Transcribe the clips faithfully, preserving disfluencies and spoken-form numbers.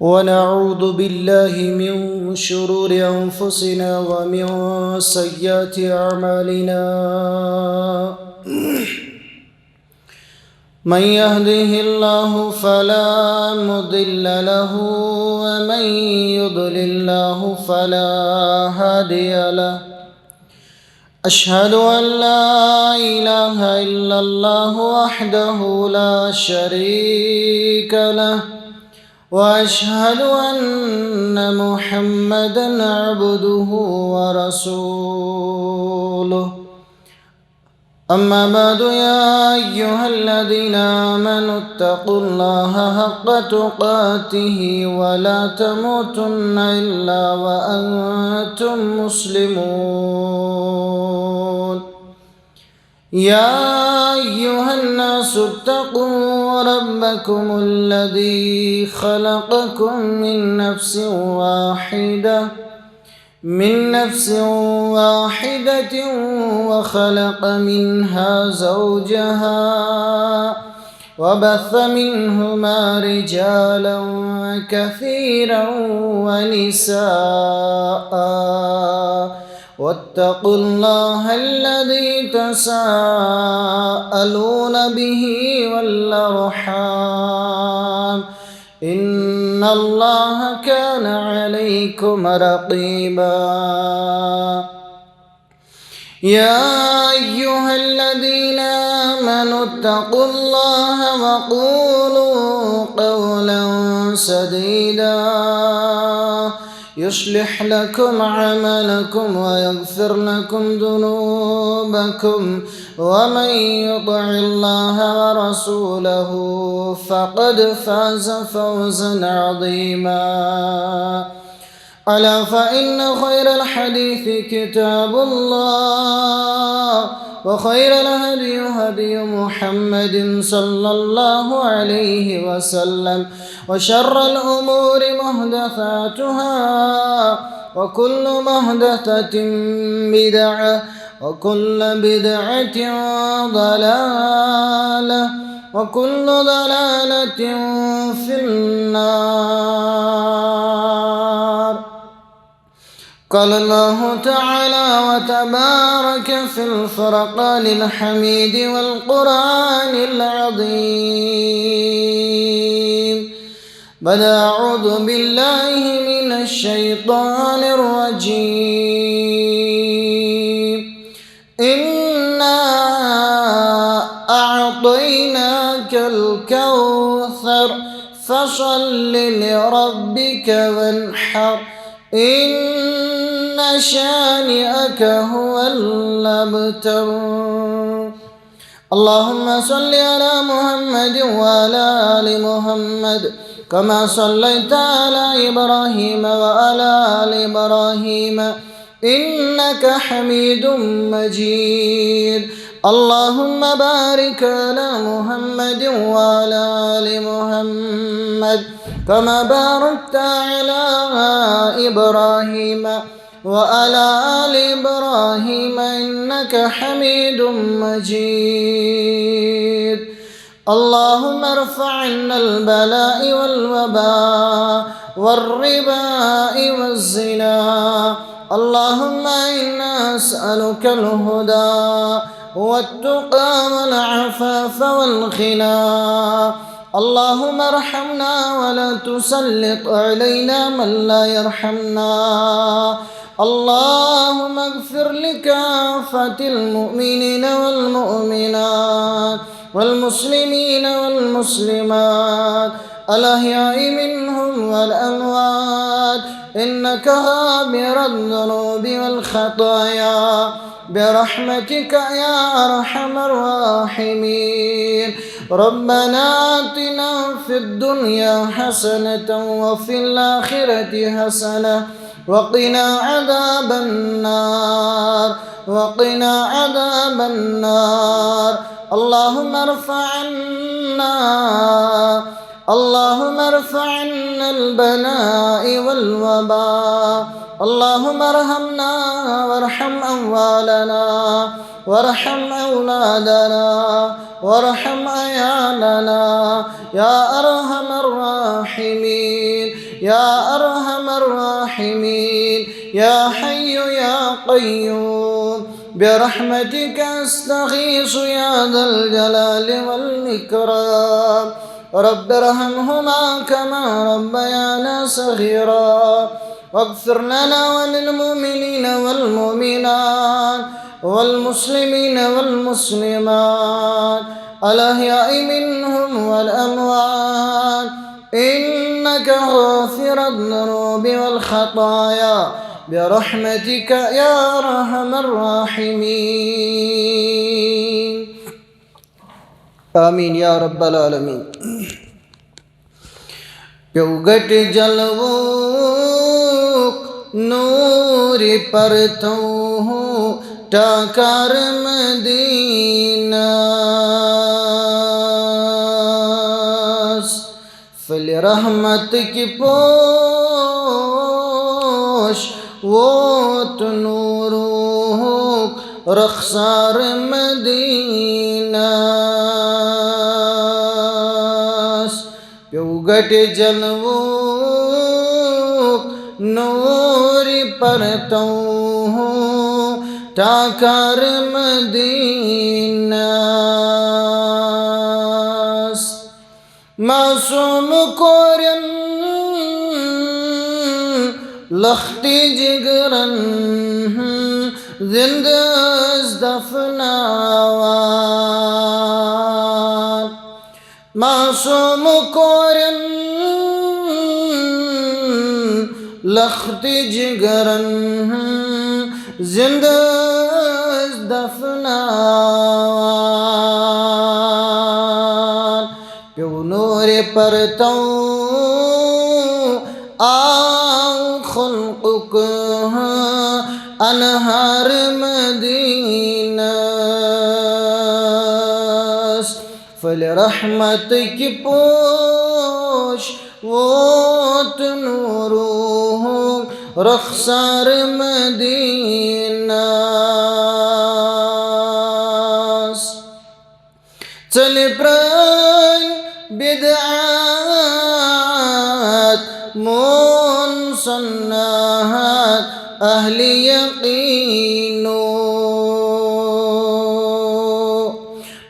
ونعوذ بالله من شرور أنفسنا ومن سيئات أعمالنا. من يهده الله فلا مضل له، ومن يضلل الله فلا هادي له. أشهد أن لا إله إلا الله وحده لا شريك له، وأشهد أن محمدا عبده ورسوله. أما بعد، يا أيها الذين آمنوا اتقوا الله حق تقاته ولا تموتن إلا وأنتم مسلمون. يا أيها الناس اتقوا ربكم الذي خلقكم من نفس واحدة، من نفس واحدة، وخلق منها زوجها، وبث منهما رجالا كثيرا ونساء، واتقوا الله الذي تساءلون به والأرحام، إن الله كان عليكم رقيبا. يا أيها الذين آمنوا اتقوا الله وقولوا قولا سديدا، يصلح لكم أعمالكم ويغفر لكم ذنوبكم، ومن يطع الله ورسوله فقد فاز فوزا عظيما. ألا فإن خير الحديث كتاب الله، وخير الهدي هدي محمد صلى الله عليه وسلم، وشر الأمور محدثاتها، وكل محدثة بدعة، وكل بدعة ضلالة، وكل ضلالة في النار. قال الله تعالى وتبارك في الفرقان الحميد والقرآن العظيم، بعد أعوذ بالله من الشيطان الرجيم. إنا أعطيناك الكوثر، فصل لربك وانحر، إن شانئك هو الأبتر. اللهم صل على محمد وعلى آل محمد، كما صليت على إبراهيم وعلى آل إبراهيم إنك حميد مجيد. اللهم بارك على محمد وعلى آل محمد، كما باركت على إبراهيم وعلى آل إبراهيم إنك حميد مجيد. اللهم ارفع عنا البلاء والوباء والربا والزنا. اللهم إنا نسألك الهدى والتقى والعفاف والغنى. اللهم ارحمنا ولا تسلط علينا من لا يرحمنا. اللهم اغفر لكافة المؤمنين والمؤمنات والمسلمين والمسلمات، الأحياء منهم والأموات، إنك غافر الذنوب والخطايا، برحمتك يا أرحم الراحمين. ربنا آتنا في الدنيا حسنة وفي الآخرة حسنة وقنا عذاب النار، وقنا عذاب النار. اللهم ارفع عنا، اللهم ارفع عنا البلاء والوباء. اللهم ارحمنا وارحم أموالنا. وارحم أولادنا، وارحم عيالنا، يا أرحم الراحمين، يا أرحم الراحمين، يا حي يا قيوم، برحمتك أستغيث يا ذا الجلال والإكرام. رب ارحمهما كما ربيانا صغيرا. واغفر لنا وللمؤمنين والمؤمنات والمسلمين والمسلمات الأحياء منهم والأموات إنك غافر الذنوب والخطايا برحمتك يا أرحم الراحمين. آمين يا رب العالمين. پیوٚو گٹہِ جلوُک نوٗرِ پرتو ٹاکار مدینس۔ پھٔلۍ رحمتٕکۍ پوش ووت نوٗرُک رخسار مدینس۔ پیوٚو گٹہِ جلوُک نوٗرِ پرتو ٹاکار مدینس۔ معصوم کورٮ۪ن لختِ جگرن زندٕ ٲسۍ دفناوان۔ معصوم کورٮ۪ن لختِ جگرن زندٕ ٲسۍ دفناوان۔ پیوٚو نوٗرِ پرتو آو خلقُک انہار مدینس۔ پھٔلۍ رحمتٕکۍ پوش ووت نوٗرُک رخسار مدینس۔ ژٔلۍ پرٛٲنۍ بدعت، مون سنت اہلِ یقیٖنو۔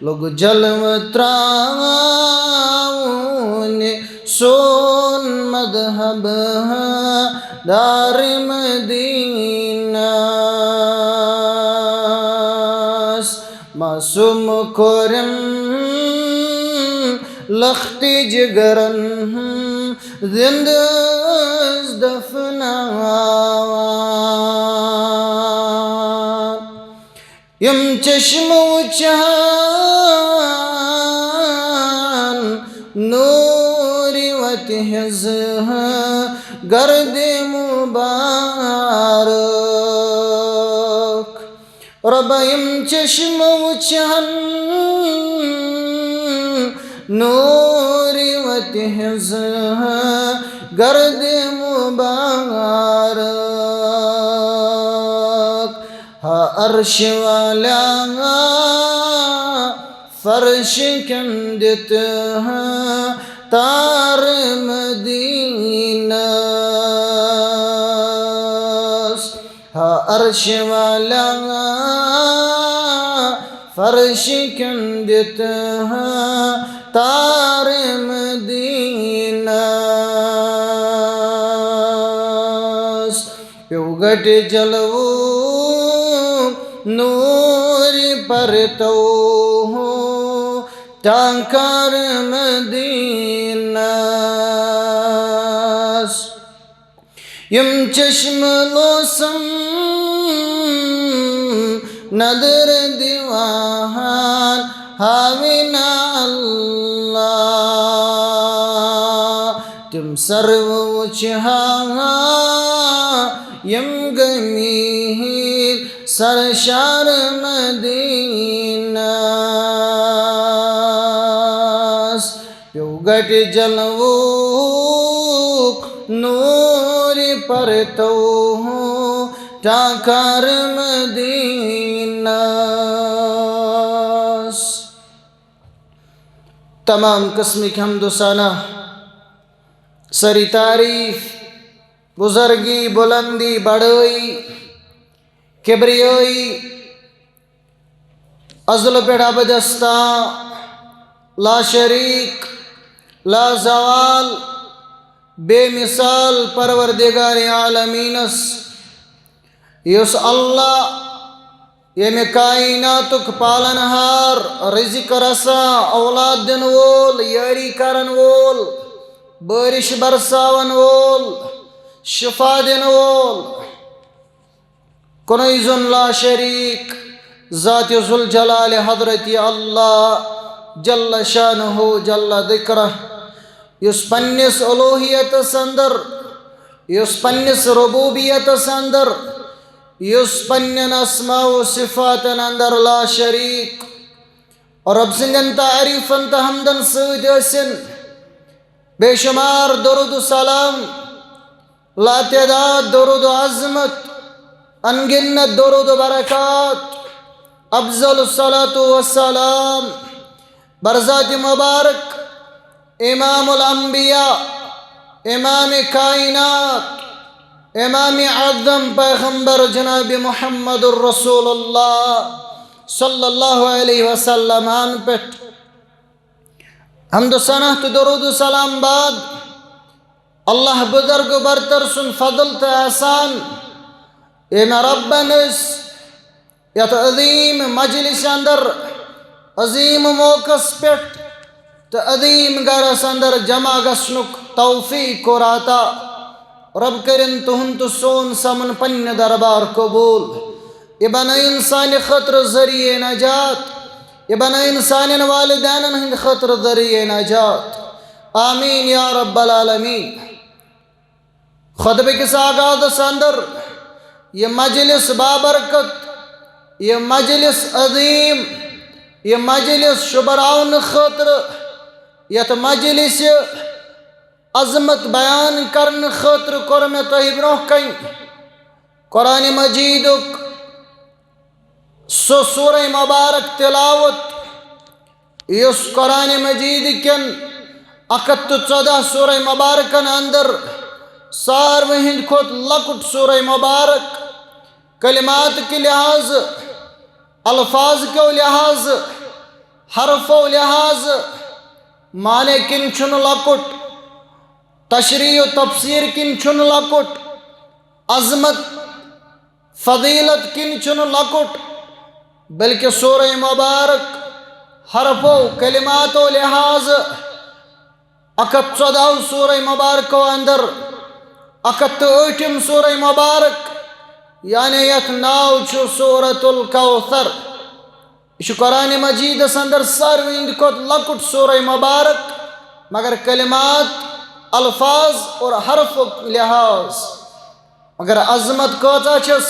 لوٚگ جلوٕ ترٛاوُن سون مذہب دارِ مدینس۔ معصوم کورٮ۪ن لختِ جگرن زندٕ ٲسۍ دفناوان۔ یِم چشمہٕ وٕچھان نوٗرِ وتہِ ہٕنٛز گردِ مُبارک۔ رۄبا، یِم چشمہٕ وٕچھان نوٗرِ وتہِ ہٕنٛز گردِ مُبارک۔ ہا عرش والا، فرش کٮ۪ن دِتہٕ تار مدینس۔ ہا عرش والا، فرش کٮ۪ن دِتہٕ تار مدینس۔ پیوٚو گٹہِ جلوُک نوٗرِ پرتو ٹاکار مدینس۔ یِم چشمہٕ لوسم نظر دِوان ہاوِنا اللہ۔ تِم سروٕ وٕچھِ ہا یِم گٔمٕتۍ سرشار مدینس۔ پیوٚو گٹہِ جلوُک نوٗرِ پرتو ٹاکار مدینس۔ تمام قسمٕکۍ حمد و ثنا، سٲری تعریٖف، بُزرگی، بُلندی، بڑٲیی، کبریٲیی، ازلہٕ پٮ۪ٹھ ابدس تام، لا شریٖک، لا زوال، بے مثال پروردگار عالمیٖنس، یُس اللہ، ییٚمہِ کائناتُک پالن ہار، رزق رساں، اولاد دِنہٕ وول، یٲری کرن وول، بٲرِش برساون وول، شفا دِنہٕ وول، کُنُے زوٚن لا شریٖک، ذات ذوالجلال حضرت اللہ جل شانہ جل ذکرہ، یُس پننِس الوہیتس اندر، یُس پننِس ربوبیتس اندر، یُس پننٮ۪ن اسماء و صفاتن اندر لا شریٖک، رب سٕنٛدٮ۪ن تعریٖفن تہٕ حمدن سۭتۍ ٲسِن بے شمار درود و سلام، لاتعداد درود و عظمت، انگنت درود و برکات، افضل الصلاة والسلام بر ذات مبارک امام الانبیاء، امام کائنات، امام اعظم پیغمبر جناب محمد الرسول اللہ صلی اللہ علیہ وسلم ہن پٮ۪ٹھ۔ حمد و ثنا تہٕ درود و سلام بعد، اللہ بزرگ و برتر سُنٛد فضل تہٕ احسان، ییٚمۍ ربن أسۍ یتھ عظیم مجلس اندر، عظیم موقعس پٮ۪ٹھ تہٕ عظیم گرس اندر جمع گژھنُک توفیق کوٚر عطا۔ رب کٔرِن تُہُنٛد تہٕ سون سمن پننہِ دربار قبول۔ یہِ بنٲیِن سانہِ خٲطرٕ ذٔریعہٕ نجات۔ یہِ بنٲیِن سانٮ۪ن والدینن ہٕنٛدِ خٲطرٕ ذٔریعہٕ نجات۔ آمین یا رب العالمین۔ خطبہٕ کِس آغازس اندر یہِ مجلس بابرکت، یہِ مجلس عظیم، یہِ مجلس شُبراونہٕ خٲطرٕ، یتھ مجلسہِ عظمت بیان کرنہٕ خٲطرٕ کوٚر مےٚ تۄہہِ برونٛہہ کنہِ قرآن مجیدُک سُہ سورہ مبارک تلاوت، یُس قرآن مجید کٮ۪ن اکھ ہتھ تہٕ ژۄدہ سورہ مبارکن اندر ساروٕے ہٕنٛدِ کھۄتہٕ لۄکُٹ سورہ مبارک، کلمات کہِ لحاظہٕ، الفاظ کیو لحاظہٕ، حرفو لحاظہٕ، معنی کِنۍ چھُنہٕ لۄکُٹ، تشریح و تفسیر کِنۍ چھُنہٕ لۄکُٹ، عظمت فضیلت کِنۍ چھُنہٕ لۄکُٹ، بلکہ سورہ مبارک حرفو کلماتو لحاظ اکھ ہتھ ژۄدہو سورہ مبارکو اندر اکھ ہتھ تہٕ ٲٹھِم سورہ مبارک، یعنی یتھ ناو چھُ سورۃ الکوثر۔ یہِ چھُ قرآن مجیدس اندر ساروٕے ہٕنٛدِ کھۄتہٕ لۄکُٹ سورہ مبارک، مگر کلمات، الفاظ اور حرف لحاظ، مگر عظمت کۭژاہ چھس،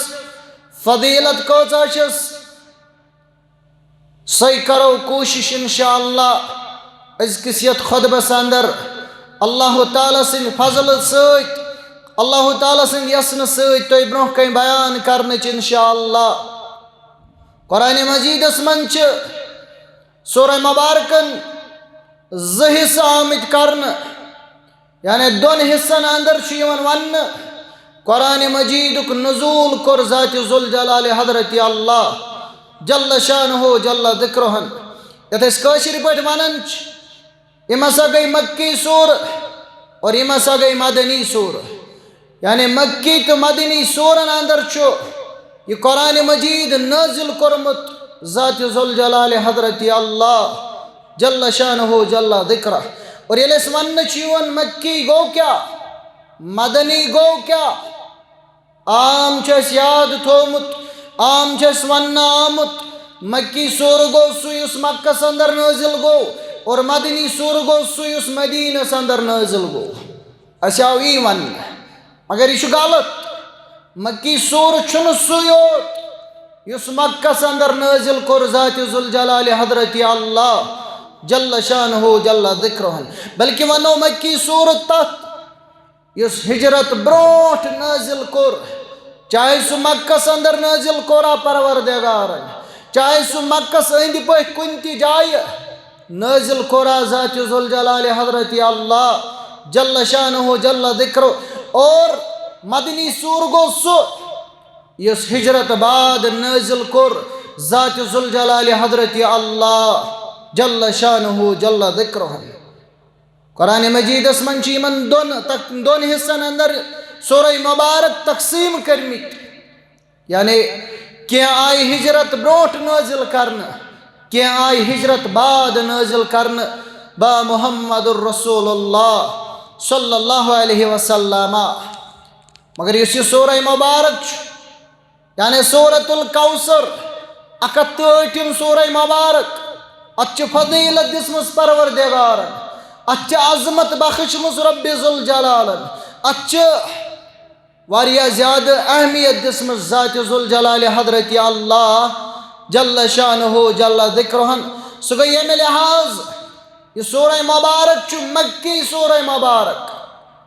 فضیلت کۭژاہ چھس، سۄے کرو کوٗشش انشاءاللہ أزکِس یتھ خطبس اندر اللہ تعالیٰ سٕنٛدِ فضلہٕ سۭتۍ، اللہ تعالیٰ سٕنٛدِ یژھنہٕ سۭتۍ تۄہہِ برونٛہہ کنہِ بیان کرنٕچ انشاءاللہ۔ قرآن مجیدس منٛز چھِ سورہ مبارکن زٕ حصہٕ آمٕتۍ کرنہٕ، یعنی دۄن حصن اندر چھُ یِوان وننہٕ، قرآن مجیدُک نزول کوٚر ذات ذوالجلال حضرت اللہ جل شانہ جل ذکرہن۔ یتھ أسۍ کٲشِر پٲٹھۍ ونان چھِ، یِم ہسا گٔے مکی سورٕ اور یِم ہسا گٔے مدنی سورٕ۔ یعنی مکی تہٕ مدنی سورن اندر چھُ یہِ قرآن مجید نازل کوٚرمُت ذات ذوالجلال حضرت اللہ جل شانہ جل ذکرہ۔ اور ییٚلہِ أسۍ وننہٕ چھِ یِوان مکی گوٚو کیٛاہ، مدنی گوٚو کیٛاہ، عام چھُ اَسہِ یاد تھوٚومُت، عام چھُ اَسہِ وننہٕ آمُت، مکی سورٕ گوٚو سُہ یُس مکس اندر نازل گوٚو، اور مدنی سورٕ گوٚو سُہ یُس مدینس اندر نازل گوٚو۔ اَسہِ آو یی وننہٕ، مگر یہِ چھُ غلط۔ مکی سورٕ چھُنہٕ سُے یوت یُس مکس اندر نازل کوٚر ذات ذوالجلال حضرت اللہ جل شانہ جل ذکرہن، بلکہ ونو مکی سورٕ تتھ یُس ہجرت برونٹھ نازل کوٚر، چاہے سُہ مکس اندر نازل کوٚرا پروردگارن، چاہے سُہ مکس أنٛدۍ پٔکۍ کُنہِ تہِ جایہِ، نازل کوٚرا ذات ذوالجلال حضرت اللہ جل شانہ جل ذکرہ۔ اور مدنی سور گوٚو سُہ یُس ہجرت بعد نازل کوٚر ذات ذوالجلال حضرت اللہ جل شانہ جل ذکرہ۔ قرآن مجیدس منٛز چھِ یِمن دۄن تق-، دۄن حصن اندر سورہ مبارک تقسیٖم کٔرمٕتۍ۔ یعنی کینٛہہ آیہِ ہجرت برونٛٹھ نٲزِل کرنہٕ، کینٛہہ آیہِ ہجرت بعد نٲزِل کرنہٕ با محمد رسول اللہ صلی اللہ علیہ وسلم۔ مگر یُس یہِ سورہ مبارک چھُ، یعنی سورۃ الکوثر، اَکھ ہَتھ تہٕ ٲٹھِم سورہ مبارک، اَتھ چھِ فضیلت دِژمٕژ پروردگارن، اَتھ چھِ عظمت بخشمٕژ رب ذوالجلالن، اَتھ چھِ واریاہ زیادٕ اہمیت دِژمٕژ ذات ذوالجلال حضرت اللہ جل شانہ جل ذکرہن۔ سُہ گوٚو ییٚمہِ لحاظ یہِ سورہ مبارک چھُ مکی سورہ مبارک،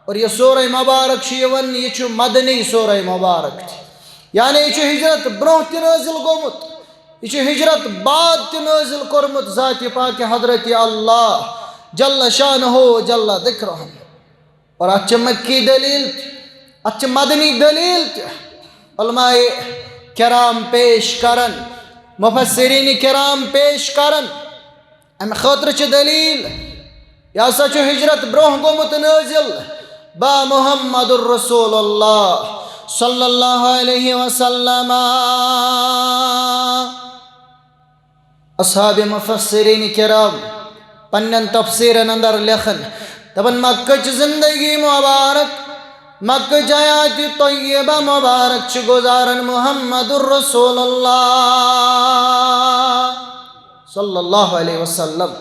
اور یہِ سورہ مبارک چھُ یِوان، یہِ چھُ مدنی سورہ مبارک تہِ، یعنی یہِ چھُ ہجرت برونٛہہ تہِ نٲزِل گوٚمُت، یہِ چھُ ہجرت بعد تہِ نٲزِل کوٚرمُت ذات پاک حضرت اللہ جل شانہ جل ذکرہن۔ اور اَتھ چھِ مکی دلیل تہِ، اَتھ چھِ مدنی دلیل تہِ۔ علماء کرام پیش کرن، مفسرین کرام پیش کرن اَمہِ خٲطرٕ چھِ دلیل۔ یہِ ہسا چھُ ہجرت برونٛہہ گوٚمُت نٲزِل با محمد رسول اللہ صلی اللہ علیہ وسلم۔ اصحاب مفسرین کرام پننٮ۪ن تفسیرن اندر لیکھان، دپان، مکہٕچ زندگی مبارک، مکہٕچ حیات طیبہ مبارک چھِ گزاران محمد رسول اللہ صلی اللہ علیہ وسلم۔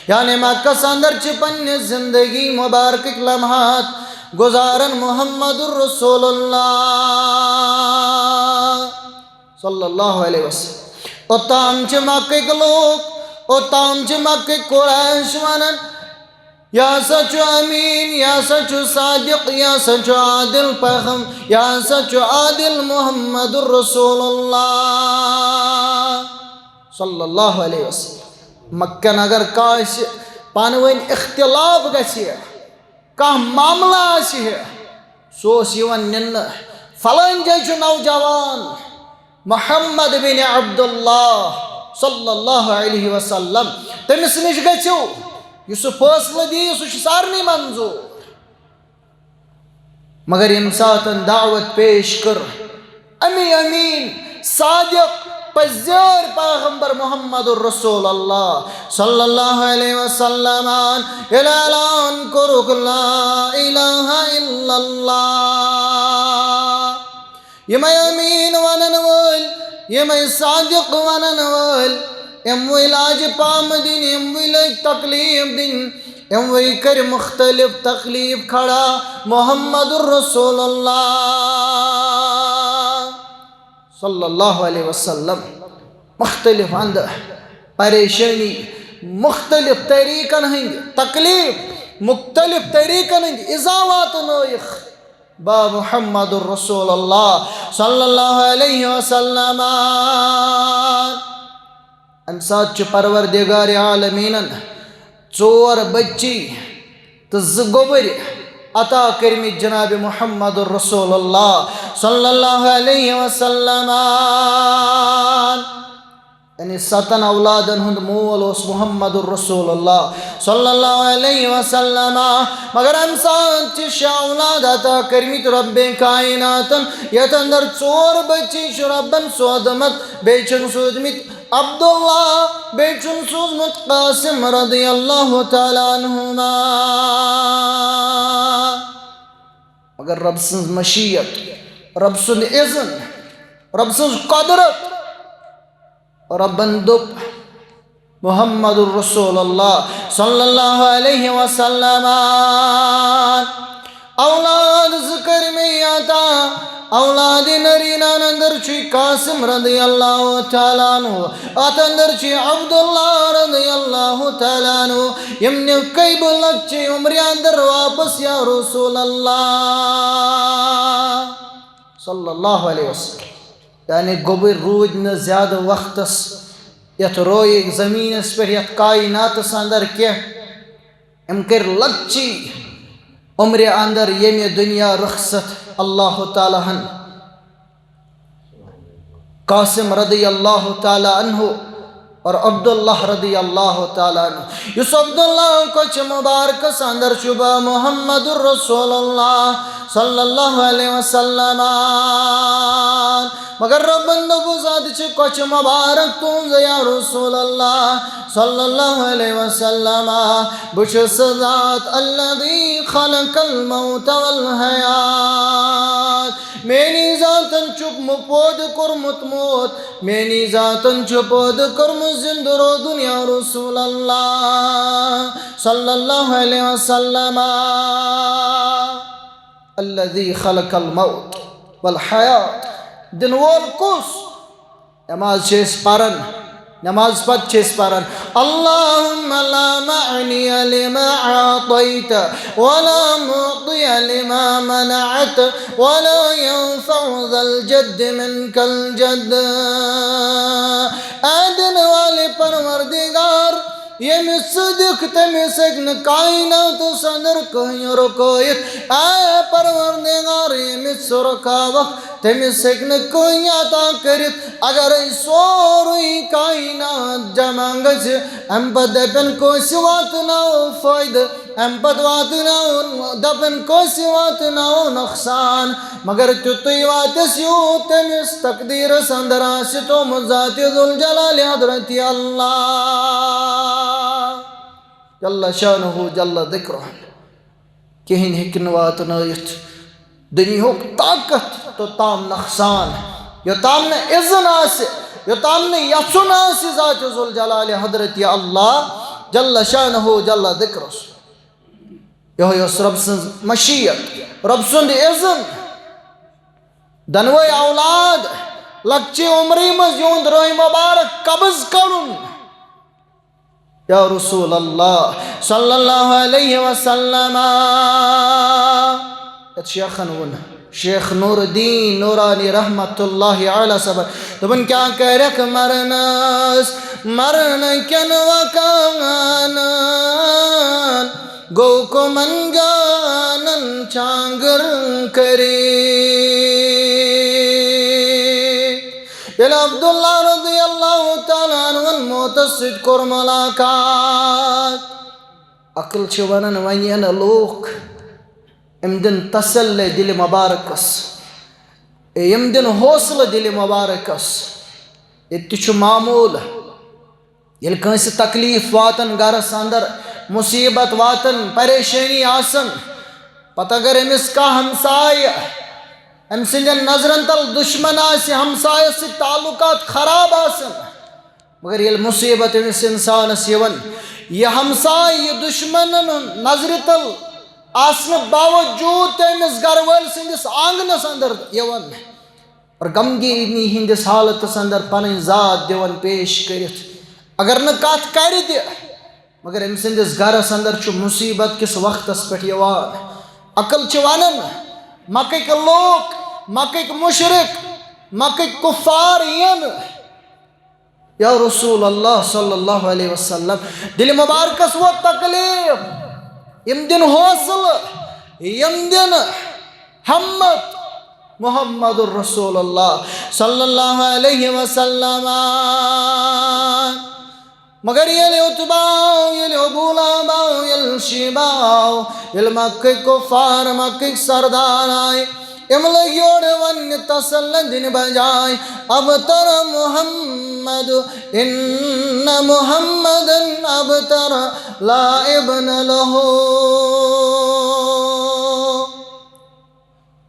یعنی مکس اندر چھِ پننہِ زندگی مبارکٕکۍ لمحات گزاران محمد رسول اللہ صلی اللہ علیہ وسلم۔ اوٚتام چھِ مکٕکۍ لوٗکھ، اوٚتام چھِ مکٕکۍ قریش ونان، یہِ ہسا چھُ امین، یہِ ہسا چھُ صادق، یہِ ہسا چھُ عادل پیغم، یہِ ہسا چھُ عادل محمد رسول اللہ صلی اللہ علیہ وسلم۔ مکن اگر کانٛسہِ پانہٕ ؤنۍ اختلاف گژھِ، کانٛہہ معاملہٕ آسہِ ہے، سُہ اوس یِوان نِنہٕ، فلٲنۍ جایہِ چھُ نوجوان محمد بن عبداللہ صلی اللہ علیہ وسلم، تٔمِس نِش گٔژھِو، یُس سُہ فٲصلہٕ دِیہِ، سُہ چھُ سارنٕے منظوٗر۔ مگر ییٚمہِ ساتَن دعوت پیش کٔر، امی امین، صادق، پزیار پیغمبر محمد رسول اللہ صلی اللہ علیہ وسلم، اعلان کوٚرُکھ لا الہ الا اللہ۔ یِمے امین ونن وٲلۍ، یِمے صادق ونن وٲلۍ، یِموٕے لاجہِ پامہٕ دِنۍ، یِموٕے لٲگۍ تکلیف دِنۍ، یِموٕے کٔرۍ مختلف تکلیف کھڑا محمد رسول اللہ صلی اللہ علیہ وسلم۔ مختلف اندٕ پریشٲنی، مختلف طریقن ہٕنٛدۍ تکلیف، مختلف طریقن ہٕنٛدۍ ایذا واتنٲیِکھ با محمد رسول اللہ صلی اللہ علیہ وسلم۔ امہِ ساتہٕ چھُ پروردگار عالمیٖنن ژور بچی تہٕ زٕ گوٚبٕرۍ عطا کٔرمٕتۍ جناب محمد رسول اللہ صلی اللہ علیہ وسلم۔ یعنی ستن اولادن ہُنٛد مول اوس محمد رسول اللہ صلی اللہ علیہ وسلم۔ مگر امہِ ساتہٕ چھِ شےٚ اولاد عطا کٔرمٕتۍ رب کائناتن، یتھ اندر ژور بچی چھِ ربن سوزمٕتۍ، بیٚیہِ چھِن سوٗزمٕتۍ عبداللہ، بیٚیہِ چھُن سوٗزمُت قاسم رضی اللہ تعالیٰ عنہما۔ مگر رب سٕنٛز مشیت، رب سُنٛد اذن، رب سٕنٛز قدرت، ربن دوٚپ، محمد رسول اللہ صلی اللہ علیہ وسلم، اولاد زٕ کٔرۍ مےٚ عطا۔ اولاد نرینن اندر چھُے قاسم رضی اللہ تعالیٰ عنہ، اتھ اندر چھُے عبداللہ رضی اللہ تعالیٰ عنہ۔ یِم نِکھے بہٕ لۄکچہِ عمرِ اندر واپس یا رسول اللہ صلی اللہ علیہ وسلم۔ یعنی گوٚبٕرۍ روٗدۍ نہٕ زیادٕ وقتس یَتھ رویہِ زٔمیٖنَس پٮ۪ٹھ، یَتھ کائناتَس اندر کینٛہہ، أمۍ کٔرۍ لۄکچی عمرِ اندر ییٚمہِ دُنیا رخصت اللہ تعالیٰ ہن۔ قاسم رضی اللہ تعالیٰ عنہ اور عبداللہ رضی اللہ تعالیٰ عنہ، یُس عبداللہ کۄچھِ مبارکس اندر چھُ با محمد رسول اللہ صلی اللہ علیہ وسلم۔ مگر رۄبن دوٚپُس، اتھ چھِ کۄچھِ مبارک تُہنٛز یا رسول اللہ صلی اللہ علیہ وسلم۔ بہٕ چھُس سُہ ذات الذی خلق الموت والحیات۔ میٛٲنی ذاتن چھُ پٲدٕ کوٚرمُت موت، میٛٲنی ذاتن چھُ پٲدٕ کوٚرمُت زِندٕ روزُن یا رسول اللہ صلی اللہ علیہ وسلم۔ الذی خلق الموت والحیات۔ دِنہٕ وول کُس؟ نماز چھِ أسۍ پران، نماز پتہٕ چھِ أسۍ پران، اللہم لا معنی لما اعطیت ولا معطی لما منعت ولا ينفع ذا الجد منك الجد۔ اے دِنہٕ والے پروردگار، ییٚمِس ژٕ دِکھ، تٔمِس ہیٚکہِ نہٕ کائناتس اندر کٕہٕنۍ رُکٲیِتھ۔ اے پروردگار، ییٚمِس ژٕ رُکاوکھ، تٔمِس ہیٚکہِ نہٕ کٕہٕنۍ عطا کٔرِتھ۔ اگرے سورُے کائنات جمع گژھِ، اَمہِ پتہٕ دَپن کٲنٛسہِ واتناوو فٲیدٕ، اَمہِ پتہٕ واتناوو، دَپن کٲنٛسہِ واتناوو نۄقصان۔ مگر تیُتُے واتٮ۪س یوٗت تٔمِس تقدیٖرس اندر آسہِ تھوٚومُت ذاتِ ذوالجلالِ حضرتِ اللہ جل شانہ جل ذکرہ۔ کِہیٖنۍ ہیٚکہِ نہٕ واتنٲیِتھ دُنیہُک طاقت توٚتام نۄقصان، یوٚتام نہٕ اِذن آسہِ، یوٚتام نہٕ یَژھُن آسہِ ذاتِ ذوالجلالِ حضرتِ اللہ جل شانہ جل ذکرہ۔ یِہوٚے اوس رۄب سٕنٛز مشیت، رۄب سُنٛد اِذن۔ دۄنوَے اولاد، لۄکچہِ عمرِ منٛز یِہُنٛد روح مبارک قبض کَرُن۔ یا رسول اللہ صلی اللہ علیہ وسلم۔ یَتھ شیخن ووٚن، شیخ نور الدین نورانی رحمت اللہ علیہ صٲبن، دوٚپُن، کیٛاہ کَرٮ۪کھ مرنس، مرنہٕ کٮ۪ن وقانن؟ گوٚو کُمن جانن چھانٛگٕر کٔرِتھ؟ ییٚلہِ عبداللہ رضی اللہ تعالیٰ عنہن موتس سۭتۍ کوٚر ملاقات، عقل چھِ ونان، وۄنۍ یِن لوٗکھ، یِم دِن تسلے دِلہِ مبارکس، یِم دِن حوصلہٕ دِلہِ مبارکس۔ ییٚتہِ تہِ چھُ معموٗل، ییٚلہِ کٲنٛسہِ تکلیٖف واتن، گرس اندر مُصیٖبت واتن، پریشٲنی آسن، پتہٕ اگر أمِس کانٛہہ ہمسایہِ، أمۍ سٕنٛدٮ۪ن نظرن تل دُشمن آسہِ، ہمسایس سۭتۍ تعلقات خراب آسن، مگر ییٚلہِ مُصیٖبت أمِس اِنسانس یِوان، یہِ ہمسایہِ، یہِ دُشمنن ہُنٛد نظرِ تل آسنہٕ باوجوٗد تہِ أمِس گرٕ وٲلۍ سٕنٛدِس آنٛگنس اندر یِوان، اور غمگیٖنی ہٕنٛدِس حالتس اندر پنٕنۍ ذات دِوان پیش کٔرِتھ۔ اگر نہٕ کتھ کرِ تہِ، مگر أمۍ سٕنٛدِس گرس اندر چھُ مُصیٖبت کِس وقتس پٮ۪ٹھ یِوان۔ عقل چھِ ونان، مکٕکۍ لوٗکھ، مکٕکۍ مُشرِک، مکٕکۍ کُفار یِن۔ یا رسول اللہ صلی اللہ علیہ وسلم، دِلہِ مبارکس ووت تکلیٖف، یِم دِن حوصلہٕ، یِم دِن ہمت۔ محمد رسول اللہ صلی اللہ علیہ وسلم۔ مگر ییٚلہِ عتبہ آو، ییٚلہِ ابو لہب آو، ییٚلہِ شیبہ آو، ییٚلہِ مکٕکۍ کُفار، مکٕکۍ سردار آے، یِم لٔگۍ یورٕ وننہِ تسلہ دِنہِ بجاے، ابتر محمد، ان محمدا ابتر لا ابن له۔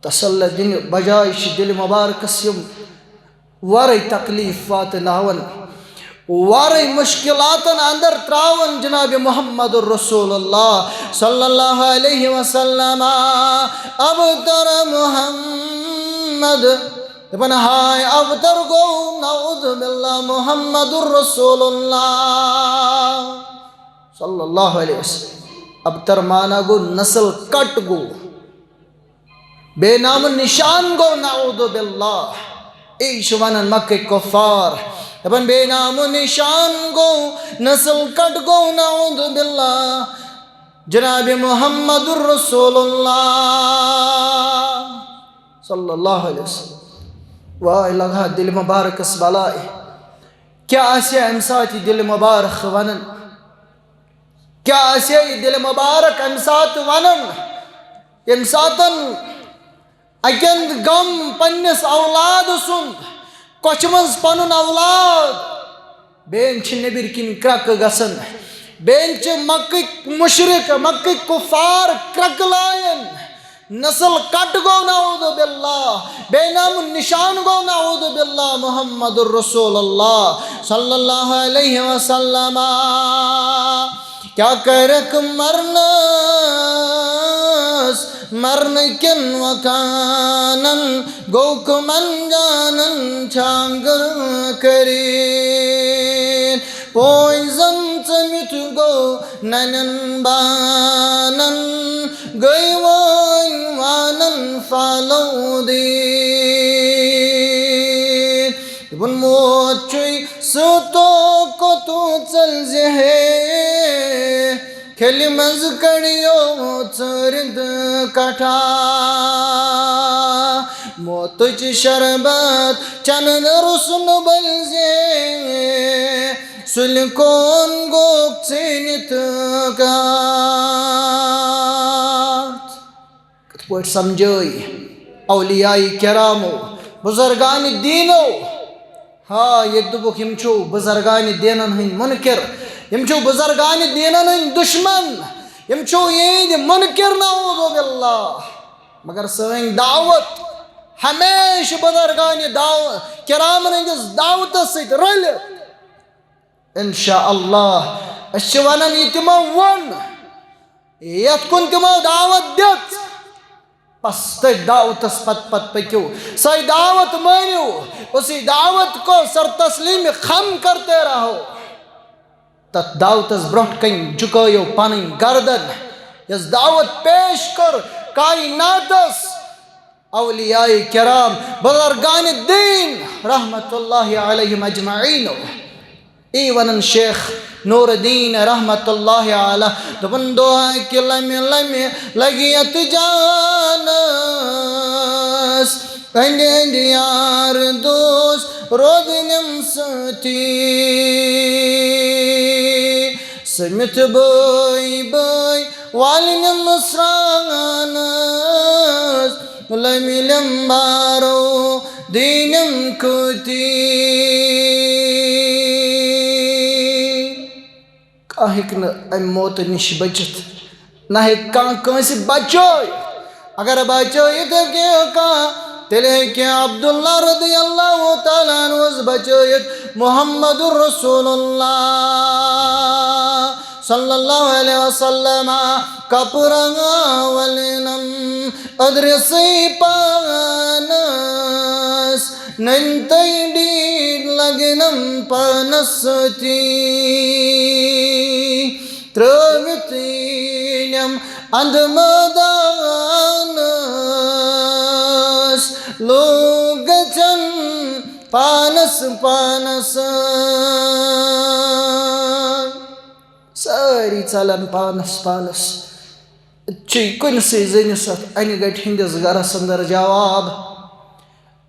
تسلہ دِنہٕ بجایہِ چھِ دِلہِ مبارکس یِم وارے تکلیٖف واتناوان، وارے مشکلاتن اندر تراوان جناب محمد رسول اللہ صلی اللہ علیہ وسلم۔ ابتر محمد، دپان ہاے ابتر گوٚو، نعوذ باللہ، محمد رسول اللہ صلی اللہ علیہ وسلم۔ ابتر معنی گوٚو نسل کٹ گوٚو، بے نام نشان گوٚو، نعوذ باللہ۔ یی چھِ ونان مکٕکۍ کفار، دپان بے نام و نشان گو، نسل کٹ گو، نعوذ باللہ، جناب محمد رسول اللہ صلی اللہ علیہ وسلم۔ واے لگا دل مبارکس بلاے، کیا آسہِ امہِ ساتہٕ یہِ دل مبارک ونان؟ کیا آسہِ یہِ دل مبارک امہِ ساتہٕ ونان؟ ییٚمہِ ساتن اکہِ اندٕ غم پننِس اولاد سُنٛد، کۄچھِ منٛز پنُن اولاد، بیٚیہِ چھِ نیٚبٕرۍ کِنۍ کرٛکہٕ گژھان، بیٚیہِ چھِ مکٕکۍ مُشرِک، مکٕکۍ کُفار کرٛکہٕ لایان، نسل کٹ گو نعوذ باللہ، بے نام نشان گو نعوذ باللہ محمد رسول اللہ صلی اللہ علیہ وسلم۔ کیا کرکھ مرنس، مرنہٕ کٮ۪ن وقانن گوٚو کٕمن جانن چھانگر کٔرِتھ۔ پوش زن ژٔمِتھ گوٚو ننٮ۪ن بانن، گٔے وٲنۍ وانن فالو دِتھ۔ دوٚپُن، موت چھُے سُہ تو کوٚتُو ژٔلۍ زِ ہے، کھیلہِ منٛز کڑیو ژٲرِد کٹھا۔ موتٕچ شربت چنن روٚس نہٕ بٔلۍ زِ، سُلہِ کون گوٚکھ ژیٖنِتھ کتھ۔ کِتھ پٲٹھۍ سمجھٲے اولیاء کرامو، بزرگان دیٖنو؟ ہا، ییٚتہِ دوٚپُکھ، یِم چھِو بزرگان دیٖنن ہٕنٛدۍ مُنکِر، یِم چھِو بزرگان دیٖنن ہٕنٛدۍ دُشمن، یِم چھِو یِہِنٛدۍ مُنکِر، نعوذ باللہ۔ مگر سٲنۍ دعوت ہمیشہِ بزرگان دعو-، کرامن ہٕنٛدِس دعوتس سۭتۍ رٔلِتھ۔ انشاءاللہ، أسۍ چھِ ونان، یہِ تِمو ووٚن، یتھ کُن تِمو دعوت دِژ، بس تٔتھۍ دعوتس پتہٕ پتہٕ پٔکِو، سۄے دعوت مٲنِو، اسی دعوت کو سر تسلیم خم کرتے رہو۔ تتھ دعوتس برونٛٹھ کنۍ جُکٲیِو پنٕنۍ گردن، یۄس دعوت پیش کٔر کائناتس، اولیاء کرام، بزرگان دین رحمت اللہ علیہم اجمعین۔ ای ونان شیخ نور الدین رحمت اللہ علیہ، دوٚپُن، دعا کہ لمہِ لمہِ لگہِ یتھ جانس، أنٛدۍ أنٛدۍ یار دوس روزنم سۭتی۔ سٔمِتھ بٲے بٲے والنم سرٛانس، لمہِ لمبارو دینم کھوتی۔ کانٛہہ ہیٚکہِ نہٕ امہِ موتہٕ نِش بٔچِتھ، نہ ہیٚکہِ کانٛہہ کٲنٛسہِ بچٲوِتھ۔ اگر بچٲوِتھ ہیٚکہِ کانٛہہ، تیٚلہِ ہیٚکہِ عبداللہ رضی اللہ تعالیٰ عنہس بچٲوِتھ محمد رسول اللہ صلی اللہ علیہ وسلم۔ کپرا ولنم ادرسٕے پانس، نٔنۍ تٔنٛڈی لگنم پانس سۭتی۔ ترٲوِتھ یِنم اندٕ مٲدانس، لوٗکھ گژھن پانس پانس۔ سٲری ژلن پانس پانس۔ چھُے کُنسٕے زٔنِس اَتھ اَنہِ گَٹہِ ہٕنٛدِس گَرَس اَندَر جواب۔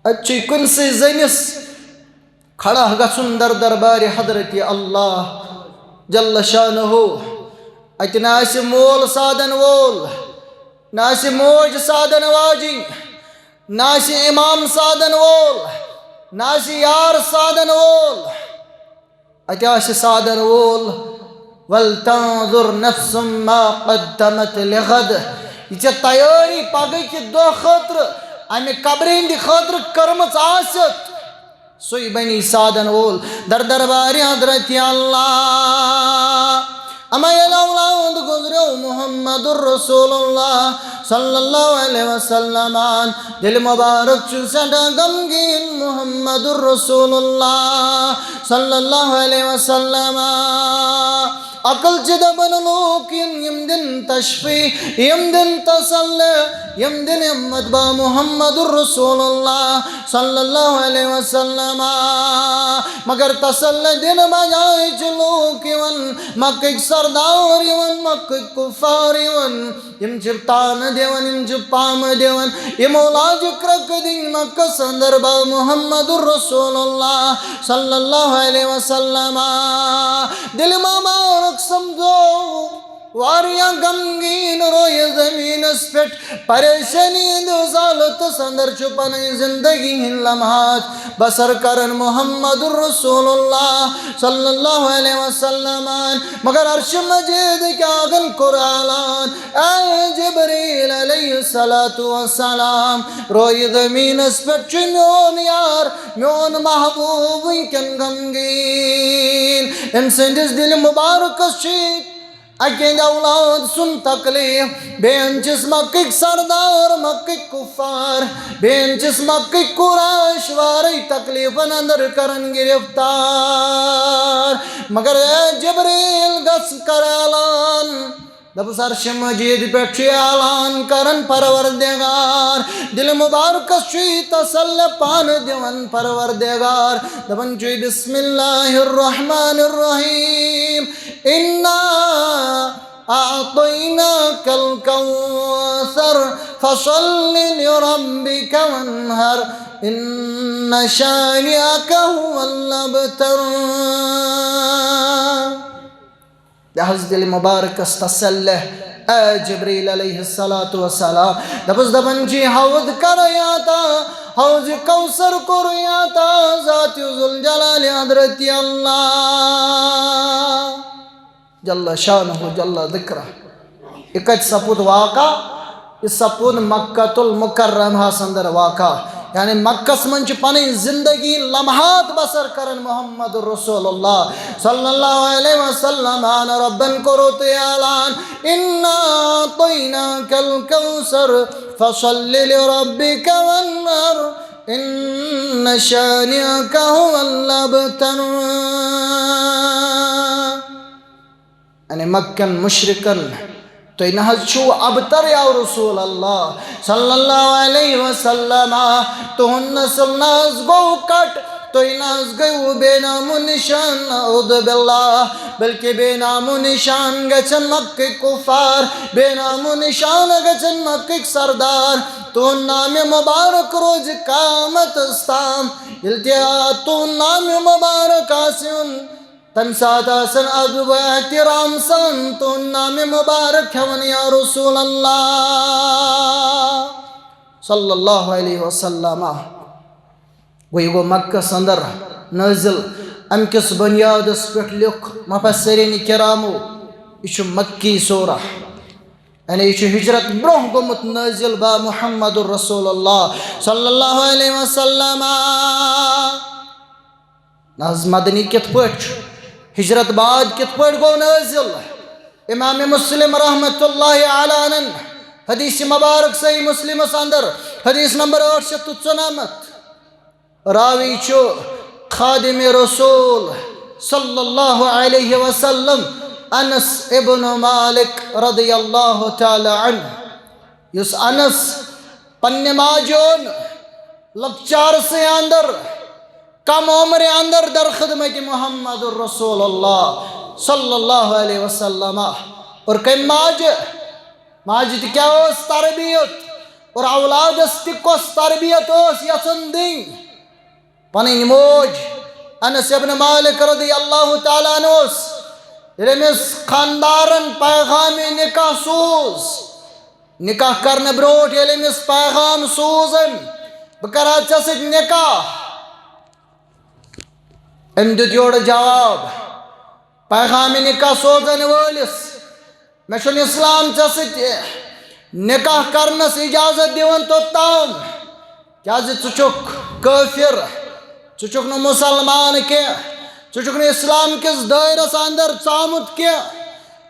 اَتہِ چھُے کُنسٕے زٔنِس کھڑا گژھُن در دربارِ حضرتِ اللہ جل شانہ۔ اَتہِ نہ آسہِ مول سادَن وول، نہ آسہِ موج سادَن واجِنۍ، نہ آسہِ اِمام سادَن وول، نہ آسہِ یار سادَن وول۔ اَتہِ آسہِ سادَن وول، "ولتنظر نفس ما قدمت لغد"۔ یہِ ژےٚ تیٲری پگہٕکہِ دۄہ خٲطرٕ، اَمہِ قبرِ ہِنٛدِ خٲطرٕ کٔرمٕژ آسٮ۪تھ، سُے بنی سادَن وول در دربارِ حضرتِ اللہ۔ اما ییٚلہِ اولاد گُزریو محمد رسول اللہ صلی اللہ علیہ وسلم، دِل مبارک چھُ سٮ۪ٹھاہ غمگیٖن محمد رسول اللہ صلی اللہ علیہ وسلم۔ عقل چھِ دپان لوٗکھ یِن، یِم دِن تشفی، یِم دِن تسلی، یِم دِن ہمت با محمد رسول اللہ صلی اللہ علیہ وسلم۔ مگر تسلی دِنہٕ بجایہِ چھِ لوٗکھ یِوان، مکٕکۍ سردار یِوان، مکٕکۍ کفار یِوان، یِم چھِ تانہٕ دِوان، یِم چھِ پامہٕ دِوان، یِمو لاجہِ کرٛکہٕ دِنۍ مکس اندر با محمد رسول اللہ صلی اللہ علیہ وسلم۔ دِلہِ مبارک سمجھو، واریاہ غمگیٖن رویہِ زٔمیٖنَس پٮ۪ٹھ، پریشٲنی ہٕنٛدِس حالتس اندر چھُ پنٕنۍ زندگی ہٕنٛدۍ لمحات بسر کران محمد رسول اللہ صلی اللہ علیہ وسلم۔ مگر عرش مجید کیٛاہ گن کوٚر اعلان، اے جبریل علیہ الصلوۃ والسلام، رویہِ زٔمیٖنَس پٮ۪ٹھ چھُ میون یار، میون محبوب وٕنکٮ۪ن غمگیٖن۔ أمۍ سٕنٛدِس دِلہِ مُبارکَس چھُ اَکہِ اَندِ اولاد سُنٛد تکلیٖف، بیٚیہِ اَندِ چھِس مکٕکۍ سردار، مکٕکۍ کُفار، بیٚیہِ اَندِ چھِس مکٕکۍ قریش وارٕے تکلیٖفَن اندر کران گرفتار۔ مگر اے جبریل، گژھ کر اعلان۔ دپُس عرشِ مجیٖد پٮ۪ٹھ چھُ اعلان کران پروردگار۔ دِلہِ مبارکس چھُ یہِ تسلی پانہٕ دِوان پروردگار۔ دپان چھُ بسم اللہ الرحمن الرحیم۔ انا اعطیناک الکوثر فصل لربک وانحر ان شانئک هو الابتر۔ دِ حظ دِلہِ مبارکس تسلی، اے جبریل علیہ الصلوۃ والسلام۔ دپس دپان چھِ حوض کرے عطا، حوض کوثر کوٚرُے عطا ذات ذوالجلال حضرت اللہ جل شانہ جل ذکرہ۔ یہِ کتہِ سپُد واقع؟ یہِ سپُد مکۃ المکرمہس اندر واقع۔ یعنی مکس منٛز چھِ پنٕنۍ زندگی لمحات بسر کران محمد رسول اللہ صلی اللہ علیہ وسلم۔ ان ربن کوٚرُو تۄہہِ اعلان، انا اعطیناک الکوثر فصل لربک وانحر ان شانئک هو الابتر۔ یعنی مکن مشرکن، تُہۍ نہ حظ چھِو ابتر یا رسول اللہ صلی اللہ علیہ وسلم، تُہُنٛد نسل نہ حظ گوٚو کٹ، تُہۍ نہ حظ گٔیوٕ بے نام و نشان، نعوذ باللہ، بلکہ بے نام و نشان گژھن مکٕکۍ کفار، بے نام و نشان گژھن مکٕکۍ سردار، تُہُنٛد نام مبارک روزِ قیامتس تام، ییٚلہِ تہِ تُہُنٛد نام مبارک آسہِ یُن، تمہِ ساتہٕ آسن ادب و احترام سان تُہُنٛد نام مبارک ہٮ۪وان یا رسول اللہ صلی اللہ علیہ وسلم۔ گوٚو یہِ گوٚو مکس اندر نٲزِل۔ امہِ کِس بنیادس پٮ۪ٹھ لیوٚکھ مفسرین کرامو، یہِ چھُ مکی سورہ، یعنی یہِ چھُ ہجرت برونٛہہ گوٚمُت نٲزِل با محمد رسول اللہ صلی اللہ علیہ وسلم۔ نہ حظ، مدنی کِتھ پٲٹھۍ چھُ؟ ہجرت بعد کِتھ پٲٹھۍ گوٚو نٲزِل؟ امام مسلم رحمت اللہ علیہ حدیث مبارک صحیح مسلمس اندر، حدیث نمبر ٲٹھ شیٚتھ تہٕ ژُنمتھ۔ راوی چھُ خادم رسول صلی اللہ علیہ وسلم انس ابن مالک رضی اللہ تعالی عنہ، یُس انس پننہِ ماجہِ اوٚن لۄکچارسٕے اندر، کم عمرِ اندر در خدمت محمد رسول اللہ صلی اللہ علیہ وسلم۔ اور کمہِ ماجہِ؟ ماجہِ تہِ کیٛاہ اوس تربیت، اور اولادس تہِ کۄس تربیت اوس یژھان دِنۍ؟ پنٕنۍ موج انس ابن مالک رضی اللہ تعالیٰ عنہ اوس، ییٚلہِ أمِس خاندارن پیغام نکاح سوز، نکاح کرنہٕ برونٛٹھ ییٚلہِ أمِس پیغام سوز أمۍ، "بہٕ کرٕ ہا ژےٚ سۭتۍ نکاح"، أمۍ دیُت یورٕ جواب، پیغام نکاح سوزن وٲلِس، "مےٚ چھُنہٕ اسلام ژےٚ سۭتۍ نکاح کرنس اجازت دِوان توٚتام، کیازِ ژٕ چھُکھ کٲفر، ژٕ چھُکھ نہٕ مسلمان کینٛہہ، ژٕ چھُکھ نہٕ اسلام کِس دٲیرس اندر ژامُت کینٛہہ۔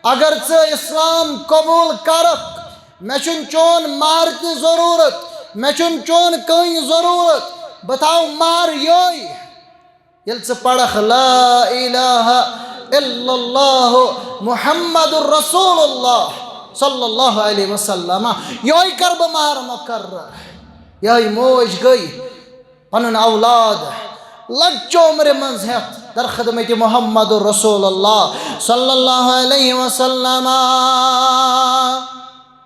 اگر ژٕ اسلام قبول کرکھ، مےٚ چھُنہٕ چون مہر تہِ ضروٗرت، مےٚ چھُنہٕ چون کٕہٕنۍ ضروٗرت، بہٕ تھاوٕ مہر یوٚے ییٚلہِ ژٕ پرکھ لا الہ الا اللہ محمد رسول اللہ صلی اللہ علیہ وسلم۔ یہوے کر بہٕ مہر مقرر، یہوے موج گٔے پنُن اولاد لۄکچہِ عمرِ منٛز ہٮ۪تھ در خدمت محمد رسول اللہ صلی اللہ علیہ وسلم۔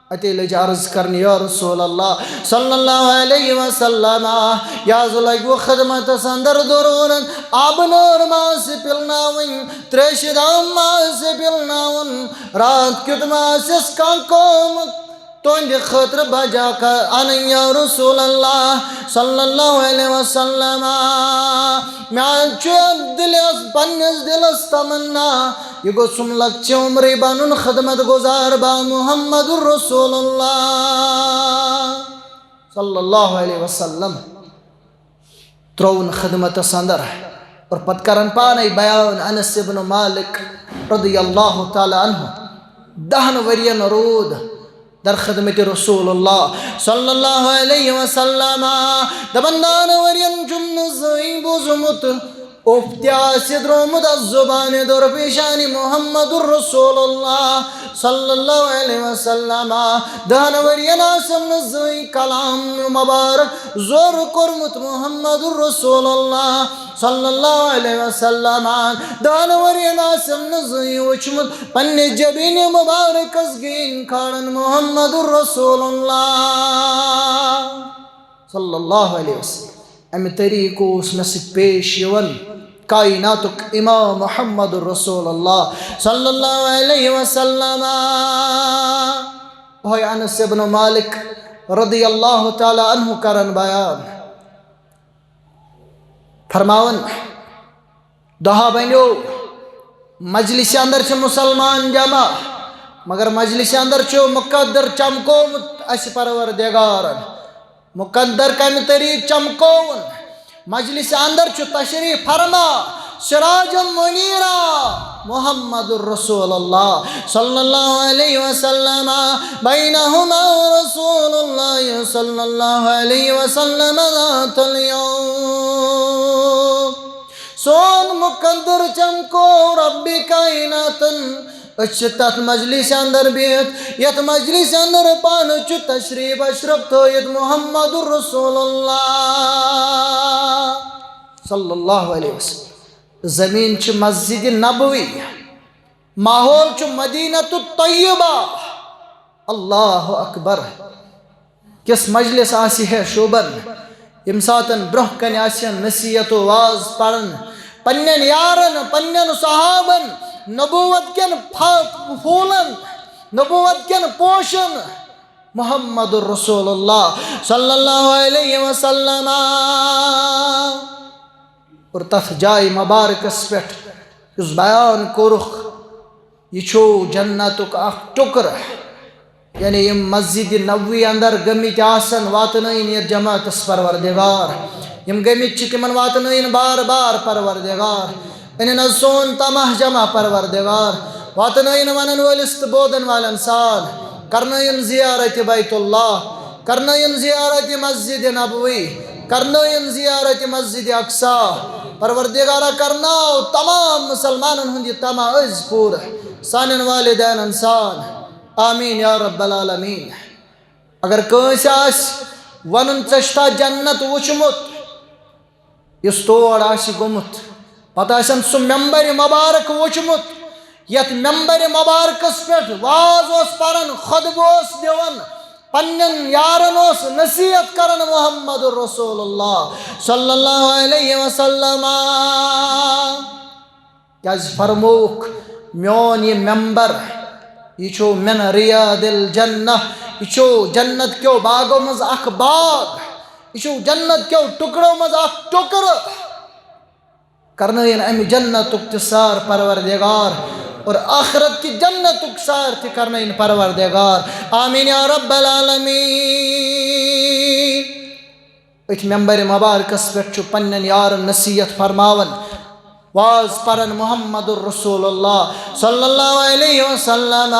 اتے لٔج عرض کرنہِ، یا رسول اللہ صلی اللہ علیہ وسلم، یہِ حظ لگہِ وۄنۍ خدمتس اندر ضروٗرت۔ آبہٕ نٲر ما آسہِ پِلناوٕنۍ، تریشہِ دام ما آسہِ پِلناوُن، راتھ کیُتھ ما آسٮ۪س کانٛہہ کٲم، تُہنٛدِ خٲطرٕ بجا کر انٕنۍ یا رسول اللہ صلی اللہ علیہ وسلم۔ مےٚ حظ چھُ یتھ دِلس، پننِس دِلس تمنا، یہِ گوٚژھُم لۄکچہِ عمرٕے بنُن خدمت گزار با محمد رسول اللہ صلی اللہ علیہ وسلم۔ ترٛووُن خدمتس اندر۔ اور پتہٕ کرن پانے بیان انس ابن مالک رضی اللہ تعالیٰ عنہ دہن ورین روٗد در خدمت رسول اللہ صلی اللہ علیہ وسلم۔ دپان دہن ورین چھُم نہٕ زٕہٕنۍ بوٗزمُت اوٚف تہِ آسہِ درٛامُت از زبانہِ دور پیشانی محمد رسول اللہ صلی اللہ علیہ وسلم۔ دہن ورین آسم نہٕ زٕہٕنۍ کلام مبارک زور کوٚرمُت محمد رسول اللہ صلی اللہ علیہ وسلم۔ دہن ورین آسم نہٕ زٕہٕنۍ وٕچھمُت پننہِ جبین مبارکس گین کھارن محمد رسول اللہ صلی اللہ علیہ وسلم۔ امہِ طریقہٕ اوس مےٚ سۭتۍ پیش یِوان کائناتُک امام محمد رسول اللہ صلی اللہ علیہ وسلم۔ اوہے انس ابن مالک رضی اللہ تعالیٰ عنہ کرن بیان، فرماوان، دۄہا بنیو، مجلس اندر چھِ مسلمان جمع، مگر مجلس اندر چھُ مقدر چمکومُت اسہِ پروردگارن۔ مقدر کمہِ طریقہٕ چمکووُن؟ مجلس اندر چھُ تشریف فرما سراجا منیرا محمد رسول اللہ صلی اللہ علیہ وسلم، بینہما رسول اللہ صلی اللہ علیہ وسلم ذات الیوم۔ سون مقدر چمکو رب کائناتن۔ أسۍ چھِ تتھ مجلس اندر بِہِتھ، یتھ مجلس اندر پانہٕ چھُ تشریف اشرف تھٲیِتھ محمد رسول اللہ صلی اللہ علیہ وسلم۔ زمین چھِ مسجد نبوی، ماحول چھُ مدینہ الطیبہ۔ اللہ اکبر۔ کس مجلس آسہِ ہے شوبن، ییٚمہِ ساتن برونٛہہ کنہِ آسن نصیحت و واز پرن، پننٮ۪ن یارن، پننٮ۪ن صحابن، نبوت کٮ۪ن پھا-، پھوٗلن، نبوت کٮ۪ن پوشن، محمد رسول اللہ صلی اللہ علیہ وسلم۔ اور تتھ جایہِ مبارکس پٮ۪ٹھ یُس بیان کوٚرُکھ، یہِ چھُ جنتُک اکھ ٹُکرٕ۔ یعنی یِم مسجد نبوی اندر گٔمٕتۍ آسن، واتنٲیِن یتھ جماعتس پروردگار۔ یِم گٔمٕتۍ چھِ، تِمن واتنٲیِن بار بار پروردگار۔ أنِن حظ سون طمع جمع پروردگار۔ واتنٲیِن ونن وٲلِس تہٕ بوزن والٮ۪ن سان۔ کرنٲیِن زیارت بیت اللہ۔ کرنٲیِن زیارت مسجد نبوی، کرنٲیِن زیارت مسجد اقصی۔ پروردگارا، کرناو تمام مسلمانن ہُنٛد یہِ طمع أزۍ پوٗرٕ سانٮ۪ن والدینن سان۔ آمین یا رب العالمین۔ اگر کٲنٛسہِ آسہِ ونُن، ژےٚ چھُتھا جنت وُچھمُت؟ یُس تور آسہِ گوٚمُت، پتہٕ آسن سُہ ممبر مبارک وُچھمُت، یتھ ممبر مبارکس پٮ۪ٹھ واز اوس پران، خطبہٕ اوس دِوان، پننٮ۪ن یارن اوس نصیحت کران محمد رسول اللہ صلی اللہ علیہ وسلم۔ کیازِ فرمووُکھ، میون یہِ ممبر، یہِ چھُ من ریاض الجنہ، یہِ چھُ جنت کیو باغو منٛز اکھ باغ، یہِ چھُ جنت کیو ٹُکڑو منٛز اکھ ٹُکڑٕ۔ کرنٲیِن امہِ جنتُک تہِ سار پروردگار، اور آخرت کہِ جنتُک سار تہِ کرنٲیِن پروردگار۔ آمین یا رب العالمین۔ أتھۍ ممبر مبارکس پٮ۪ٹھ چھُ پننٮ۪ن یارن نصیحت فرماوان، پاز پرن محمد رسول اللہ صلی اللہ علیہ وسلم۔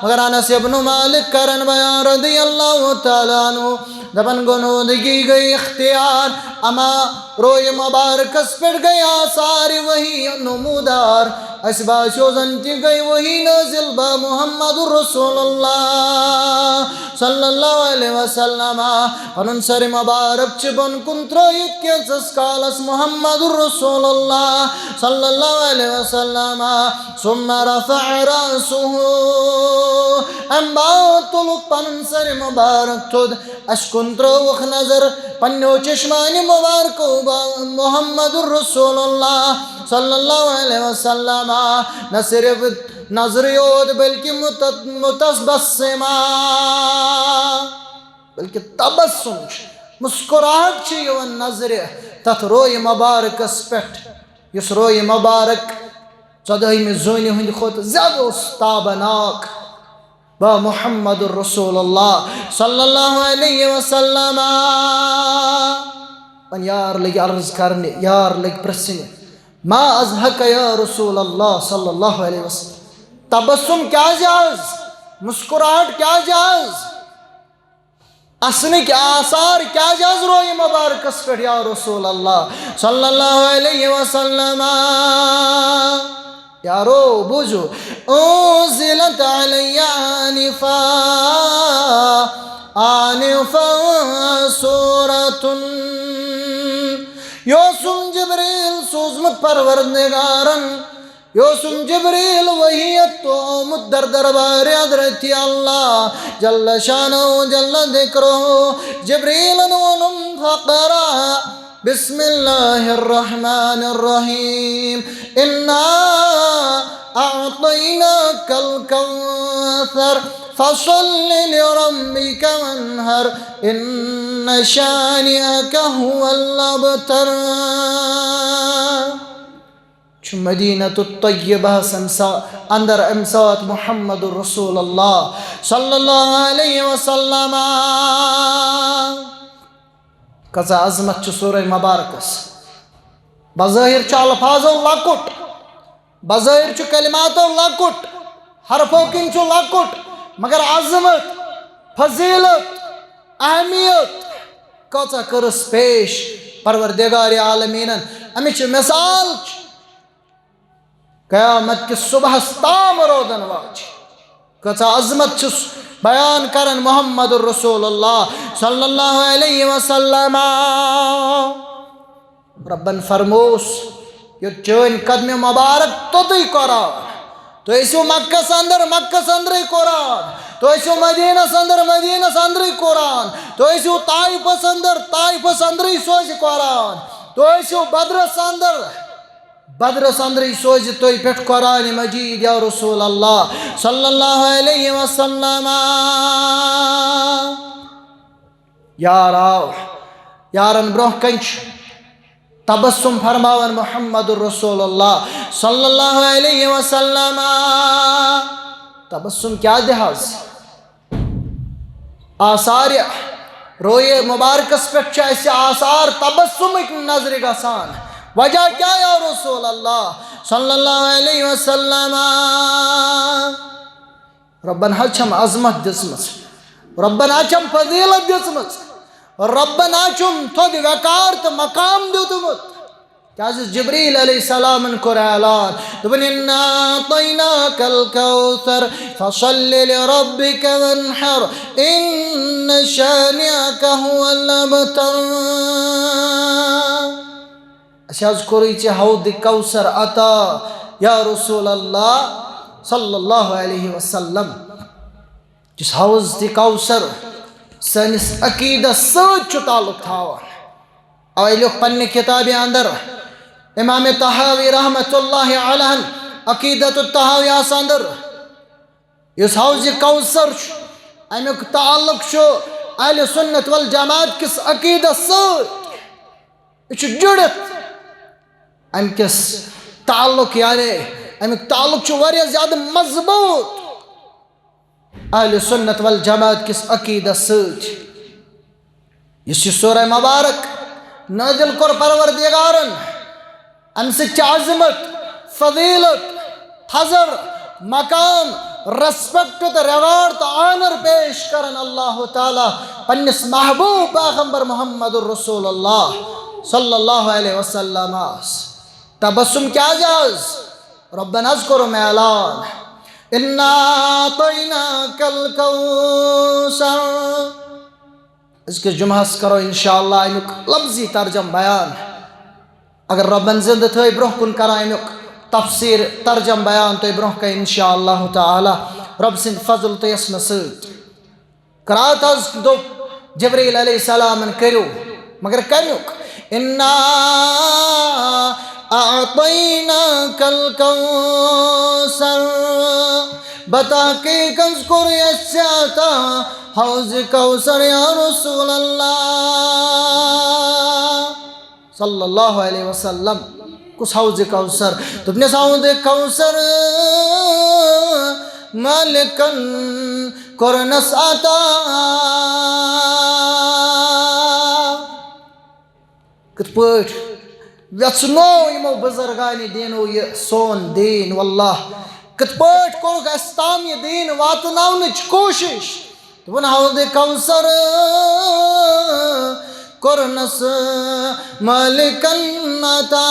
مگر انس ابن مالک کرن بیان رضی اللہ تعالیٰ عنہ، دپان گنودگی گئی اختیار، اما روی مبارکس پہ گئی آثار وحی نمودار۔ اس باسیو زن تہ گئی وحی نازل با محمد رسول اللہ صلی اللہ علیہ وسلم۔ پنن سر مبارک چھ بن کن ترٲیِتھ کینٛژس کالس محمد رسول اللہ صلی اللہ علیہ وسلم۔ ثم رفع رأسه۔ امہِ بعد تُلُکھ پنُن سر مبارک تھوٚد۔ اسہِ کُن ترٲوُکھ نظر پننیو چشمانِ مبارکو با-، محمد رسول اللہ صلی اللہ علیہ وسلم۔ نہ صرف نظر یوت بلکہ مت-، متبسمہ۔ بلکہ تبسم چھُ، مسکراہٹ چھِ یِوان نظرِ تتھ رویہِ مبارکس پٮ۪ٹھ، یُس رویہِ مبارک ژۄدٲہمہِ زوٗنہِ ہٕنٛدِ کھۄتہٕ زیادٕ اوس تابناک۔ با محمد رسول اللہ صلی اللہ علیہ وسلم۔ پن یار لٔگۍ عرض کرنہِ، یار لٔگۍ پرژھنہِ، ما اضحک یا رسول اللہ صلی اللہ علیہ وسلم، تبسم کیازِ آز؟ مسکراہٹ کیازِ آز؟ اسنٕکۍ آثار کیازِ آز رویہِ مبارکس پٮ۪ٹھ یا رسول اللہ صلی اللہ علیہ وسلم؟ یارو بوٗزِو، انزلت علی آنفا، آنفا سورة۔ یہِ اوسُم جبریل سوٗزمُت پروردگارن، یہِ اوسُم جبریل وحی ہیٚتھ آمُت در دربارِ حضرت اللہ جل شانہ جل ذکرہ۔ جبریلن ووٚنُم فقرأ بسم اللہ الرحمن الرحیم۔ انا اعطیناک الکوثر فصل لربک وانحر ان شانئک هو الابتر۔ چھُ مدینہ الطیبہ ہس امہِ سا-، اندر امہِ ساتہٕ محمد رسول اللہ صلی اللہ علیہ وسلم۔ کۭژاہ عظمت چھِ سورہ مبارکس۔ بظٲہِر چھُ الفاظو لۄکُٹ، بظٲہِر چھُ کلماتو لۄکُٹ، حرفو کِنۍ چھُ لۄکُٹ، مگر عظمت، فضیلت، اہمیت کۭژاہ کٔرٕس پیش پروردگار عالمیٖنن۔ امِچ مثال چھِ قیامت کِس صبحس تام روزن واجہِ۔ کۭژاہ عظمت چھُس بیان کران محمد رسول اللہ صلی اللہ علیہ وسلم۔ ربن فرموس، یوٚت چٲنۍ قدمِ مبارک توٚتُے قرآن۔ تُہۍ ٲسِو مکس اندر، مکس اندرٕے قرآن۔ تُہۍ ٲسِو مدینس اندر، مدینس اندرٕے قرآن۔ تُہۍ ٲسِو طائفس اندر، طائفس اندرٕے سوزِ قرآن۔ تُہۍ ٲسِو بدرس اندر، بدرس اندرٕے سوزِ تُہۍ پٮ۪ٹھ قرآن مجید یا رسول اللہ صلی اللہ علیہ وسلم۔ یار آو، یارن برونٛہہ کنہِ چھُ تبسم فرماوان محمد رسول اللہ صلی اللہ علیہ وسلم۔ تبسم کیازِ حظ؟ آثار رویہِ مبارکس پٮ۪ٹھ چھِ اسہِ آثار تبسمٕکۍ نظرِ گژھان۔ وجہ کیٛاہ یا رسول اللہ صلی اللہ علیہ وسلم؟ ربن حظ چھم عظمت دِژمٕژ، ربن حظ چھم فضیلت دِژمٕژ، ربن حظ چھُم تھوٚد وقار تہٕ مقام دیُتمُت۔ کیازِ جبریل علیہ السلامن کوٚر اعلان، دوٚپُن، "انا اعطیناک الکوثر فصل لربک وانحر ان شانئک هو الابتر۔" اسہِ حظ کوٚرُے ژےٚ حوض کوثر عطا یا رسول اللہ صلی اللہ علیہ وسلم۔ یُس حوض کوثر سٲنِس عقیدس سۭتۍ چھُ تعلق تھاوان۔ اوے لیوٚکھ پننہِ کتابہِ اندر امام طحاوی رحمت اللہ علیہ عقیدۃ الطحاویہ ہس اندر، یُس حوض کوثر چھُ، امیُک تعلق چھُ اہل سنت والجماعت کِس عقیدس سۭتۍ۔ یہِ چھُ جُڑِتھ۔ امہِ کِس تعلق، یعنی امیُک تعلق چھُ واریاہ زیادٕ مضبوٗط اہل سنت والجماعت کِس عقیدس سۭتۍ۔ یُس یہِ سورہ مبارک نازل کوٚر پروردگارن، امہِ سۭتۍ چھِ عظمت، فضیلت، تھزر، مقام، ریسپیکٹ تہٕ ریوارڈ تہٕ آنر پیش کران اللہ تعالیٰ پننِس محبوب پیغمبر محمد رسول اللہ صلی اللہ علیہ وسلمس۔ تبسم کیازِ حظ؟ ربن حظ کوٚرُم اعلان، انا اعطیناک الکوثر۔ أزکِس جمعہس کرو انشاءاللہ امیُک لفظی ترجم بیان۔ اگر ربن زندٕ تھٲے، برونٛہہ کُن کرو امیُک تفسیر ترجم بیان تۄہہِ برونٛہہ کنہِ انشاءاللہ تعالیٰ، رب سٕنٛدِ فضل تہٕ یژھنہٕ سۭتۍ۔ راتھ حظ دوٚپ جبرائیل علیہ السلامن، کٔرِو، مگر کمیُک؟ انا اعطیناک الکوثر، بتحقیق حظ کوٚر اَسہِ ژےٚ عطا حوض کوثر یا رسول اللہ صلی اللہ علیہ وسلم۔ کُس حوض کوثر؟ دوٚپنس، حوض کوثر مالکن کوٚرنس عطا۔ کِتھ پٲٹھۍ ویژھنو یِمو بُزرگانِ دیٖنو یہِ سون دیٖن؟ واللہ، کِتھ پٲٹھۍ کوٚرُکھ اَسہِ تام یہِ دیٖن واتناونٕچ کوٗشِش؟ دوٚپُن، حوض کوثر کوٚرنس مالکن عطا۔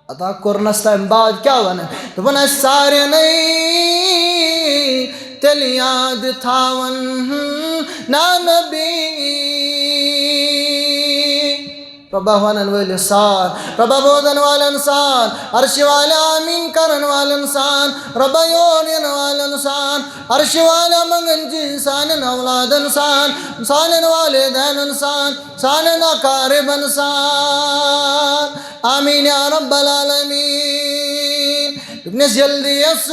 عطا کوٚرنس۔ تمہِ بعد کیٛاہ ونان؟ دوٚپُن، اَسہِ سارنٕے تیٚلہِ یاد تھاوان نا نبی۔ رۄبا ونن وٲلِس سان، رۄبا بوزن والٮ۪ن سان، عرشہِ والہِ آمیٖن کرن والٮ۪ن سان، رۄبا یور یِنہٕ والٮ۪ن سان، عرشہِ والہِ منگن جی سانٮ۪ن اولادن سان، سانٮ۪ن والدینن سان، سانٮ۪ن اقاربن سان۔ آمیٖن یا رب العالمین۔ دوٚپنس، ییٚلہِ دِیس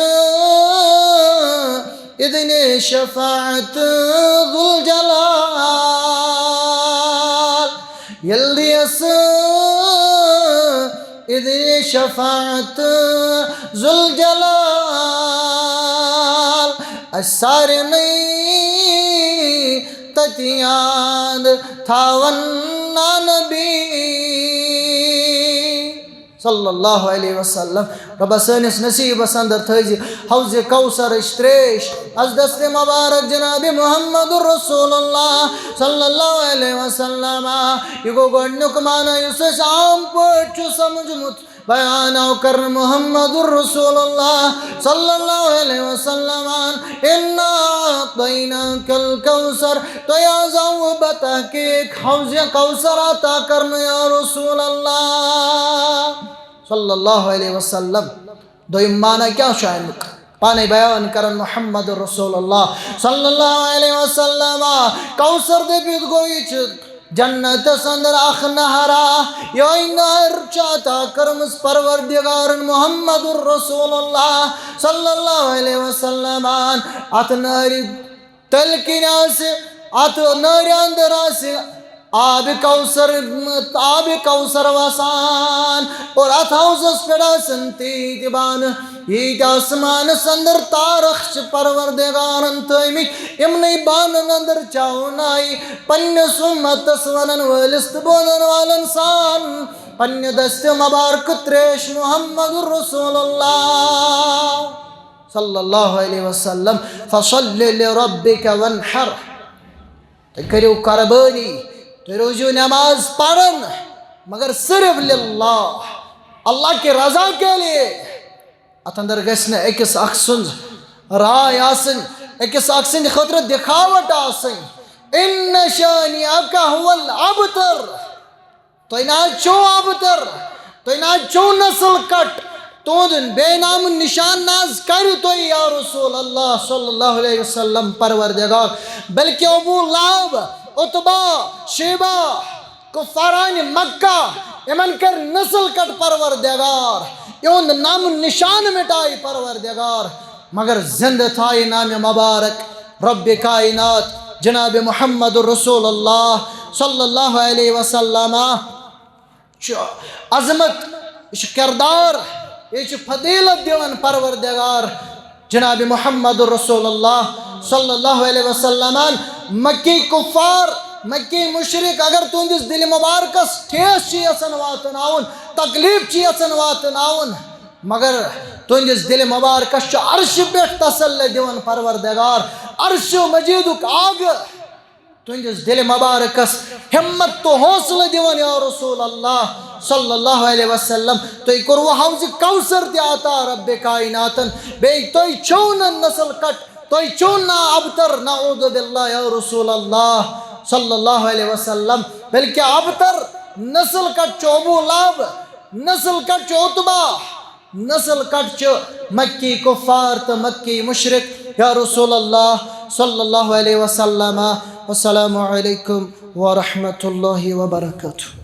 اذنِ شفاعت ذوالجلال، ییٚلہِ دِیس اذنِ شفاعت ذوالجلال، اَسہِ سارنٕے تتہِ یاد تھاون نا نبی۔ صلی اللہ علیہ وسلم۔ رۄبا سٲنِس نصیٖبس اندر تھٲوزِ حوضِ کوثرٕچ تریش، از دستِ مبارک جناب محمد رسول اللہ صلی اللہ علیہ وسلم۔ یہِ گوٚو گۄڈٕنیُک معنی یُس اَسہِ عام پٲٹھۍ چھُ سمجھمُت۔ بیان آو کرنہٕ محمد رسول اللہ صلی اللہ علیہ وسلم، انا اعطیناک الکوثر، تۄہہِ حظ آوٕ بتحقیق حوضِ کوثر عطا کرنہٕ یا رسول اللہ صلی اللہ علیہ وسلم۔ دوٚیِم معنی کیٛاہ چھُ اَمیُک؟ پانے بیان کرن محمد رسول اللہ صلی اللہ علیہ وسلم۔ کوثر دٔپِتھ گوٚو، یہِ چھُ جنتس اندر اکھ نہرا، یِہوٚے نہر چھِ عطا کٔرمٕژ پروردگارن محمد رسول اللہ صلی اللہ علیہ وسلم۔ اتھ نہرِ تٔلۍ کِنۍ آسہِ، اتھ نہرِ اندر آسہِ آبِ کوثر، آبِ کوثر وسان، اور اتھ حوضس پٮ۪ٹھ آسن تیٖتۍ بانہٕ، ییٖتۍ آسمانس اندر تارک چھِ پروردگارن تھٲومٕتۍ، یِمنٕے بانن اندر چاونایہِ پننِس اُمتس ونن وٲلِس تہٕ بوزن والٮ۪ن سان پننہِ دستِ مبارکہٕ تریش محمد رسول اللہ صلی اللہ علیہ وسلم۔ فصل لربک وانحر۔ تُہۍ کٔرِو قربٲنی، تُہۍ روٗزِو نماز پران، مگر صرف للہ، اللہ کی رضا کے لیے۔ اتھ اندر گژھِ نہٕ أکِس اکھ سٕنٛز راے آسٕنۍ، أکِس اکھ سٕنٛدِ خٲطرٕ دِکھاوٹ آسٕنۍ۔ ان شانئک هو الابتر۔ تُہۍ نہ حظ چھِو ابتر، تُہۍ نہ حظ چھِو نسل کٹ، تُہُنٛد بے نام نشان نہ حظ کرِ تۄہہِ یا رسول اللہ صلی اللہ علیہ وسلم پروردگار، بلکہ ابو لہب، عتبہ، شیبہ، کفاران مکہ، یِمن کر نسل کٹ پروردگار، یِہُنٛد نام نشان مٹائی پروردگار، مگر زندٕ تھایہِ نام مبارک رب کائنات جناب محمد رسول اللہ صلی اللہ علیہ وسلم۔ چھُ عظمت، یہِ چھُ کردار، یہِ چھُ فضیلت دِوان پروردگار جناب محمد رسول اللہ صلی اللہ علیہ وسلمن۔ مکی کفار مکی مشرک اگر تُہنٛدِس دِلہِ مبارکس ٹھیس چھِ یژھان واتناوُن، تکلیف چھِ یژھان واتناوُن، مگر تُہنٛدِس دِلہِ مبارکس چھُ عرشہِ پٮ۪ٹھ تسلی دِوان پروردگار، عرشِ مجیدُک آگہٕ تُہنٛدِس دِلہِ مبارکس ہمت تہٕ حوصلہٕ دِوان، یا رسول اللہ صلی اللہ علیہ وسلم۔ تُہۍ کوٚروٕ حوضِ کوثر تہِ عطا رب کائناتن، بیٚیہِ تُہۍ چھِو نہٕ نسل کٹ، تُہۍ چھِو نہٕ ابتر، نعوذ باللہ یا رسول اللہ صلی اللہ علیہ وسلم، بلکہ ابتر نسل کٹ چھُ ابو لہب، نسل کٹ چھُ عتبہ، نسل کٹ چھِ مکی کفار تہٕ مکی مشرک، یا رسول اللہ صلی اللہ علیہ وسلم۔ والسلام علیکم ورحمۃ اللہ وبرکاتہ۔